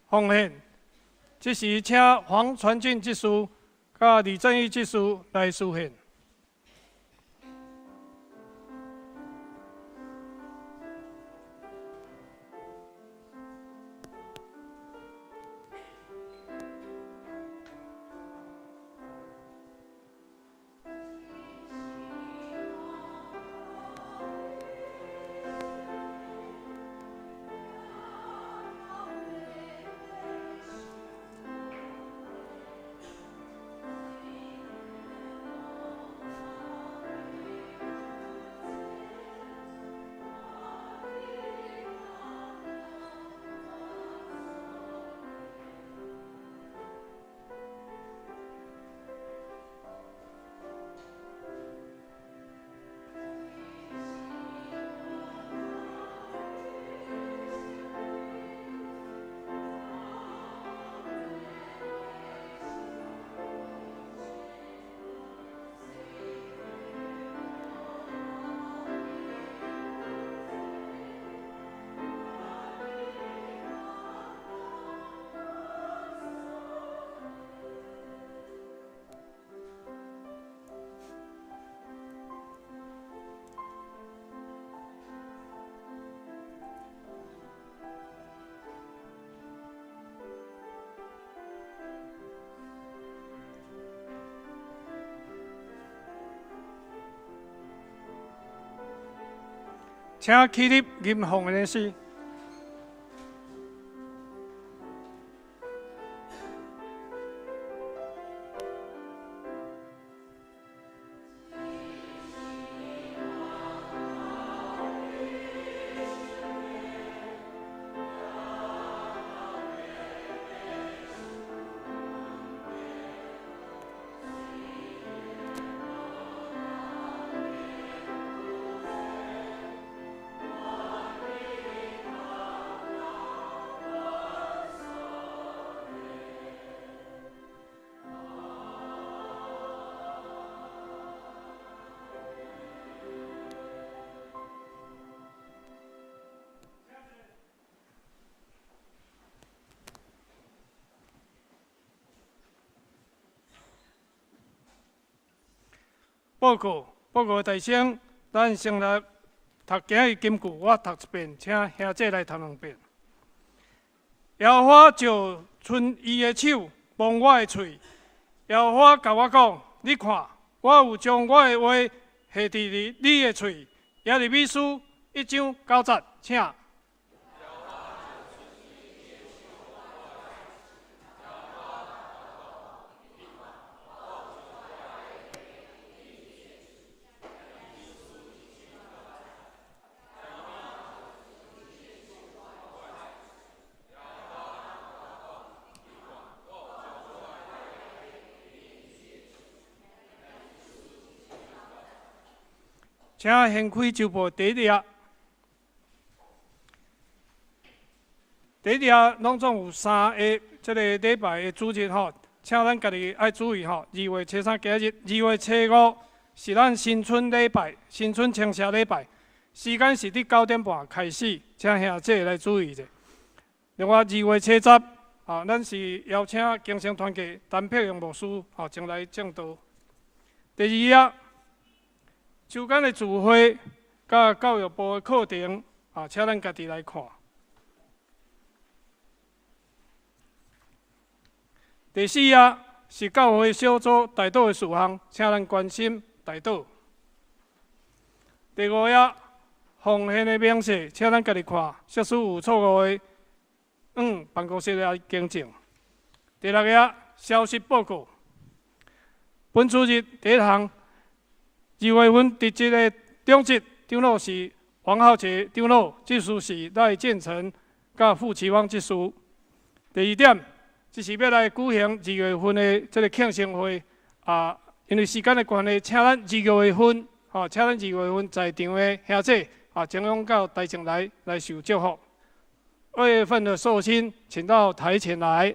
奉獻，這時請黃傳俊執事佮李正義執事來司獻。請起立吟奉獻的詩。報告，報告大聲，咱先來讀今日金句，我讀一遍，請兄姐來讀兩遍。耶和華就伸伊的手摸我的喙，耶和華共我講：你看，我有將我的話下佇你的喙。耶利米書一章九節，請。請掀開週報第一頁，第一頁攏總有三个這个禮拜的主日吼，請咱家己愛注意吼。二月初三今日，二月初五是咱新春禮拜，新春清社禮拜，時間是佇9點半開始，請兄姐來注意者。另外二月初十，啊，咱是邀請更生團契陳柏榮牧師吼前來證道。第二頁。週間的聚會佮教育部的課程，啊，請咱家己來看。第四頁是教會小組代禱的事項，請咱關心代禱。第五頁奉獻的明細，請咱家己看，設使有錯誤的，辦公室來更正。第六頁消息報告，本主日第一項。二月份佇這个長執長老是王浩杰長老，執事是賴建成佮傅奇旺執事。第二點，這是欲來舉行二月份的這个慶生會啊，因為時間的關係，請咱二月份，吼，請咱二月份在場的兄姐啊，前往到台前來來受祝福。二月份的壽星，請到台前來。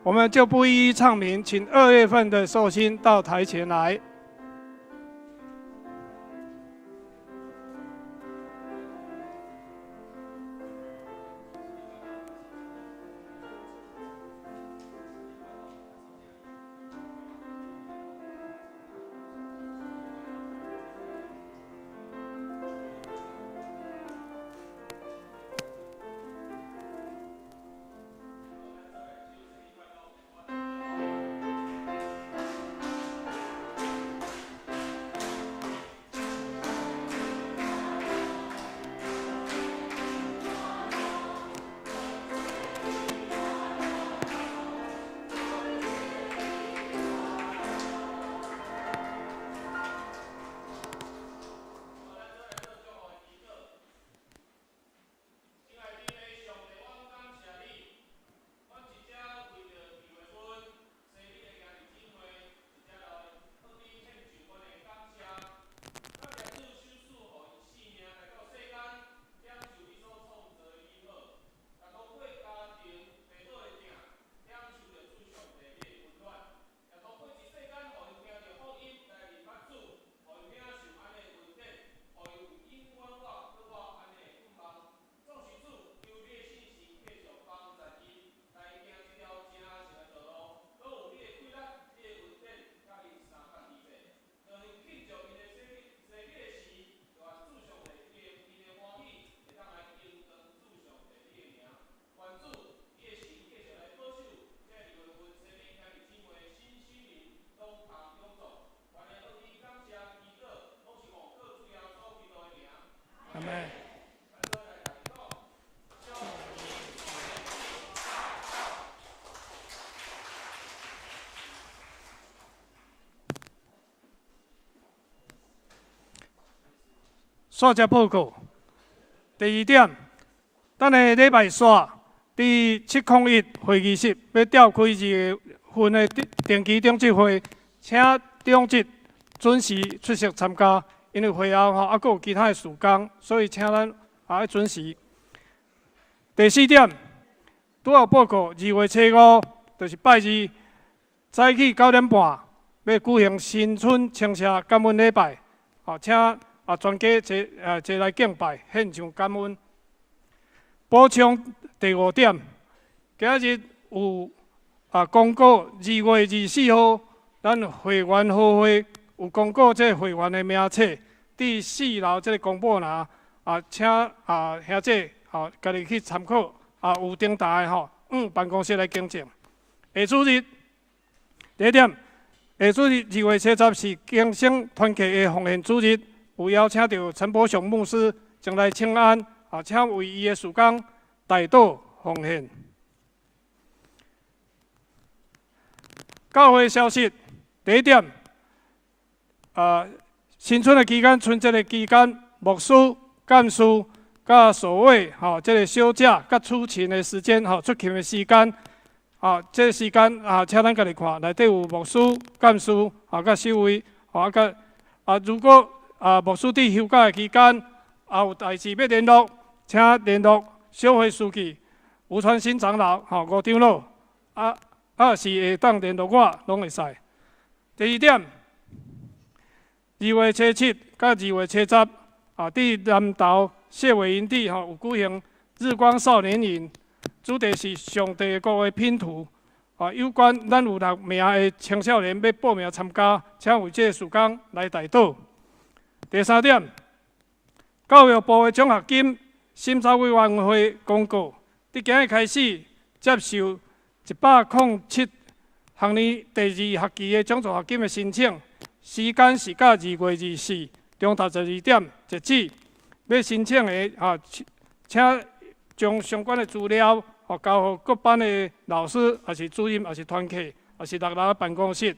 我們就不一一唱名，請二月份的壽星到台前來。阿們。煞只報告。第二點，等下禮拜四佇701會議室欲召開2月份的定期長執會，請長執準時出席參加。因為會後吼，猶閣有其他的事工，所以請咱愛準時。第四點，拄仔報告，2月初5，就是拜二，早起9點半，欲舉行新春稱謝感恩禮拜，吼，請全家齊來敬拜，獻上感恩。補充第五點，今日有公告，2月24號，咱會員好會有公告這會員的名冊，佇四樓這個公布欄請兄姐家己去參考，有訂單的吼，往辦公室來更正。下主日，第一點，下主日2月初10是更生團契的奉獻主日，有邀請著陳伯雄牧師前來請安，請為伊的事工代禱奉獻。教會消息，第一點，新春的期間、春節的期間，牧師、幹事、佮所謂這个小假、佮出勤的時間、出勤的時間，這个時間請咱家己看，內底有牧師、幹事、佮守衛，佮如果牧師佇休假的期間，有代誌欲聯絡，請聯絡小會書記吳傳新長老，吳長老，是會當聯絡我，攏會使。第二點，2月初7佮2月初10，佇南投謝偉營地有舉行日光少年營，主題是上帝國的拼圖。有關咱有6名的青少年欲報名參加，請為這个事工來代禱。第三點，教育部的獎學金審查委員會公告，佇今日開始接受107學年第二學期的獎助學金的申請，時間是到2月24中晝12點截止。欲申請的請將相關的資料交予各班的老師，抑是主任，抑是團契，抑是6樓的辦公室。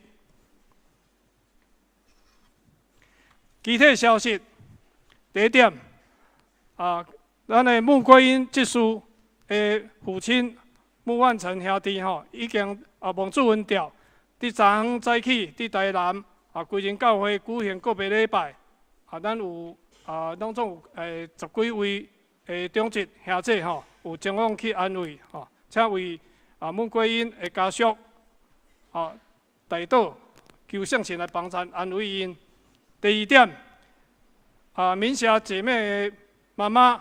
其他消息，第一點，咱的穆桂英執事的父親穆萬成兄弟已經望主恩召，佇昨昏早起佇台南歸仁教會舉行告別禮拜，咱有攏總有10幾位的長執兄姐有前往去安慰請為穆桂英的家屬代禱，求聖神來幫贊安慰𪜶。第二點，敏霞姐妹的媽媽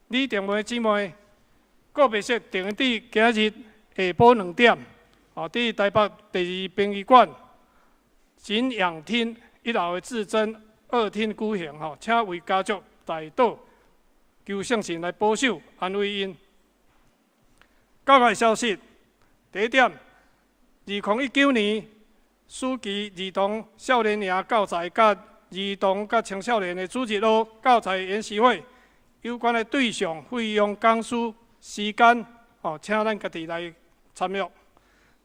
李定梅姊妹告別式定佇今日下晡2點，佇台北第二殯儀館景仰廳一樓的至尊二廳舉行，請為家族代禱，求聖神來保守安慰𪜶。教會消息，第一點，2019年暑期兒童少年營教材佮兒童佮青少年的主日學教材研習會，有關的對象、費用、講師、時間，請咱家己來參與。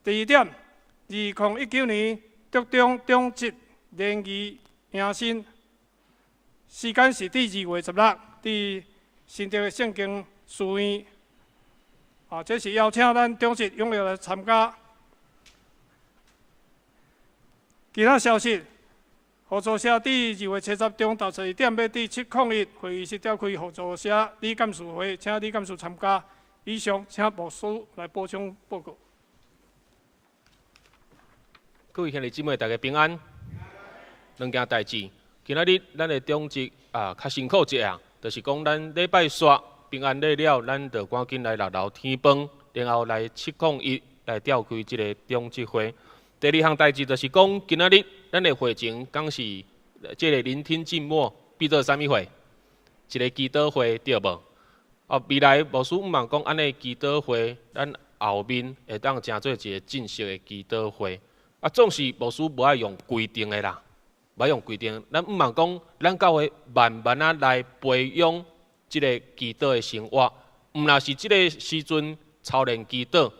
第二點，2019年竹中長執聯誼迎新，時間是佇2月16，佇新竹的聖經書院，這是邀請咱長執踴躍來參加。其他消息，互助社佇2月初10中晝12點，欲佇701會議室召開互助社理監事會，請理監事參加。以上，請牧師來補充報告。各位兄弟姊妹，大家平安。兩件代誌，今仔日咱的長執較辛苦一下，就是講咱禮拜四平安禮了，咱就趕緊來6樓天飯，然後來701來召開這个長執會。第二項代誌就是講，今仔日咱的會前敢是這个聆聽靜默，變做啥物會？一个祈禱會對無？未來牧師毋茫講按呢祈禱會，咱後面會當成做一个正式的祈禱會。總是牧師無愛用規定的啦，無捌用規定，咱毋茫講，咱教會慢慢仔來培養這个祈禱的生活，毋若是這个時陣操練祈禱。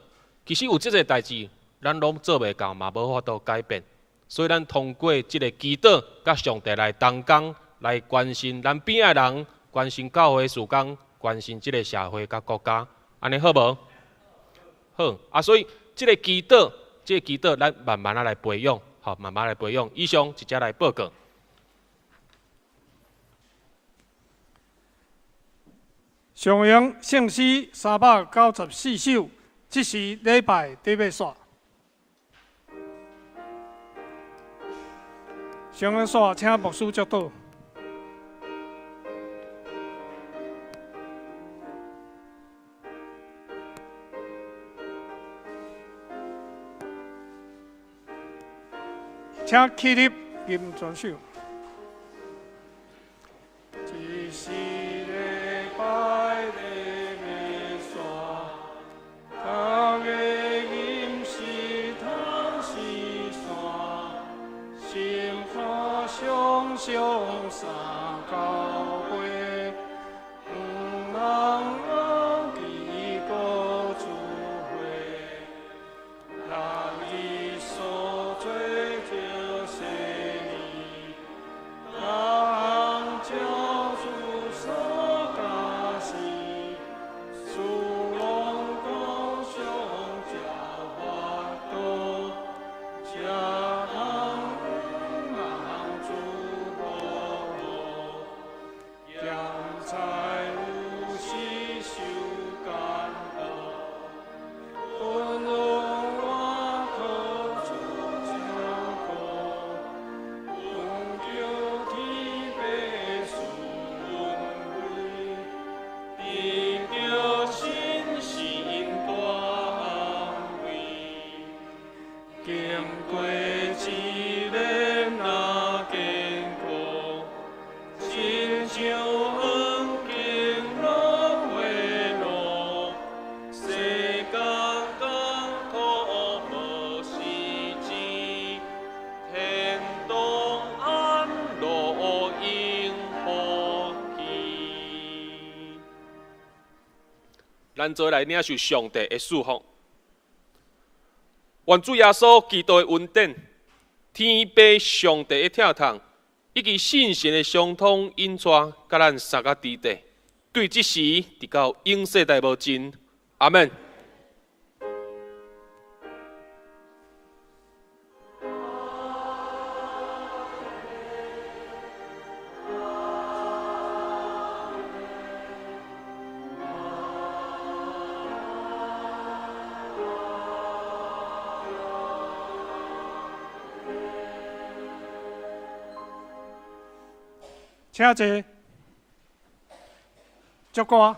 其實有這濟代誌，咱攏做袂到，嘛無法度改變。所以咱通過這个祈禱，佮上帝來同工，來關心咱邊仔的人，關心教會事工，關心這个社會佮國家，按呢好無？好啊，所以這个祈禱，這个祈禱，咱慢慢仔來培養。好，慢慢來培養。以上直接來報告。上榮聖詩394首，這是禮拜底尾煞。上榮煞，請牧師祝禱。請起立，吟全首。這是禮拜的尾煞，逐个吟詩通詩山，心肝常常三交杯，毋通忘記故主會，咱伊所做著生意，當照主所教示，主攏高尚才法度，才通往主寶座，咸在有時受艱苦，溫柔倚靠主照顧，奉著天父賜恩惠，得著信心大安慰。經過試煉若堅固，親像遠景落花露，世間艱苦無時節，天堂安樂永福喜。咱做來領受上帝的祝福。願主耶穌基督的恩典、天父上帝的疼痛，以及聖神的相通引帶，佮咱三个弟弟，對這時直到永世代無盡。阿們。請坐，祝歌。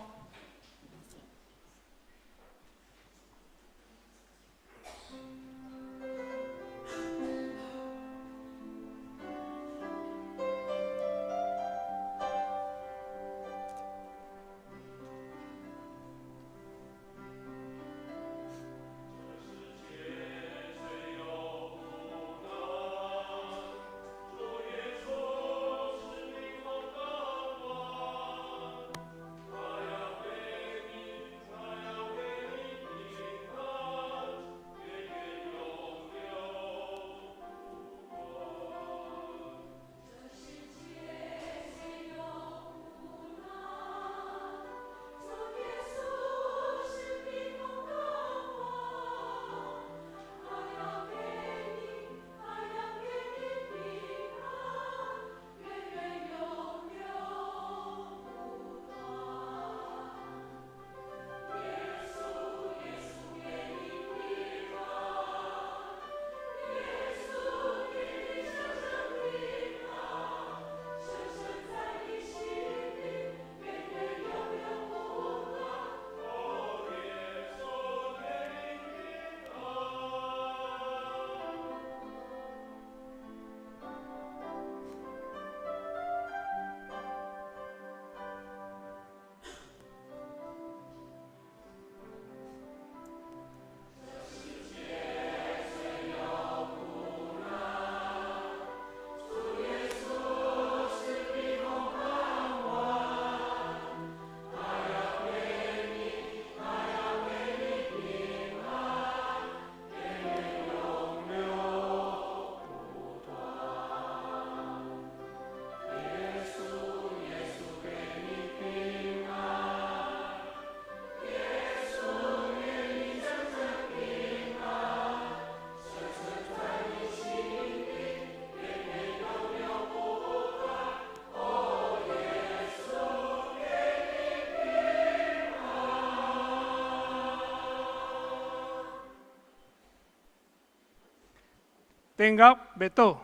殿獄袂倒。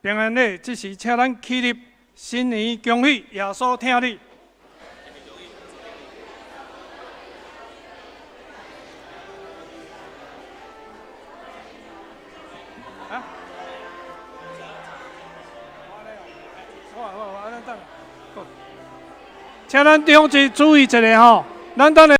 平安禮，這時請咱起立，新年恭喜，耶穌疼你。啊？好啊好啊，咱等。請咱長者注意一下吼，咱等下。